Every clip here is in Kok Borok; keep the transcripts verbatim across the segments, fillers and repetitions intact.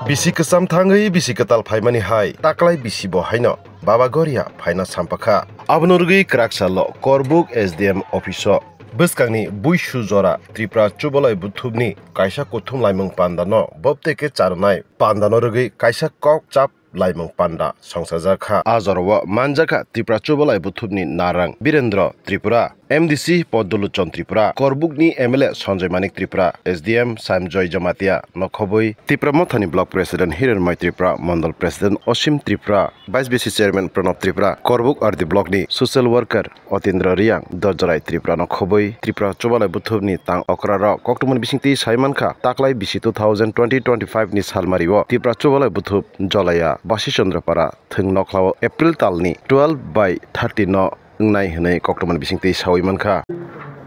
Bisi kwcham thangwi bisi kwtal phaimani hai, taklai bisi bo haino Baba Goria phaina sampakha. Abono rwgwi kwrak salo Korbuk S D M office o bwskangni buisu jora Tripura Chubalai Buthubni kaisa kuthum laimung pandano bobteke charwnai pandano rwgwi kaisa kok chap laimung panda songchajakha. A jorao manjakha Tripura Chubalai Buthubni Narang Birendra Tripura, M D C Poduluchon Tripura, Korbukni M L A Sanjoy Manik Tripura, S D M Sanjoy Jamatia nokhobwi, Tipra Mothani Block President Hiranmoy Tripura, Mondol President Osim Tripura, Vice V C Chairman Pranab Tripura, Korbuk R D Blockni Social Worker Otindra Riang, Dorjorai Tripura nokhobwi, Tripura Chubalai Buthubni tang okrarok koktwmani bisingtwi saimankha, taklai bisi two thousand twenty twenty-five ni salmario Tripura Chubalai Buthub Jolaya Basi Chandrapara thwng nokhlao April talni twelve by thirty no wngnai hwnwi koktwmani bisingtwi sawi mankha.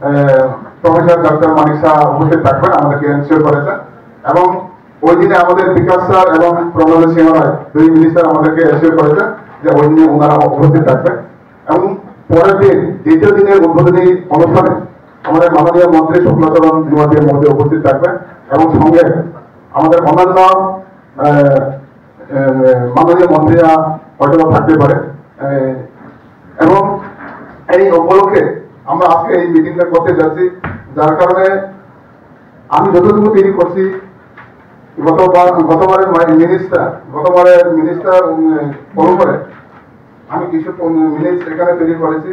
Ah, professor doctor মানিক শাহ উপস্থিত থাকবেন, আমাদেরকে এনশিওর করেছেন। এবং ওই দিনে আমাদের বিকাশ স্যার এবং প্রহ্লাদ সিংহ রায় দুই মিনিস্টার আমাদেরকে এনশিওর করেছেন যে ওই দিনে ওনারা উপস্থিত থাকবেন। এবং পরের দিন, দ্বিতীয় দিনের উদ্বোধনী অনুষ্ঠানে আমাদের মাননীয় মন্ত্রী শুক্লাচরণ নোয়াতিয়া মহোদয় উপস্থিত থাকবেন এবং সঙ্গে আমাদের অন্যান্য, আহ, আহ, মাননীয় মন্ত্রীরা হয়তো থাকতে পারে। আহ, এবং এই উপলক্ষে আমরা আজকে এই মিটিংটা করতে যাচ্ছি, যার কারণে আমি যতটুকু তৈরি করছি, গতবার, গতবারের মা-, মিনিস্টার, গতবারের মিনিস্টার, উম, কল করে আমি কিছু মিনিটস এখানে তৈরি করেছি।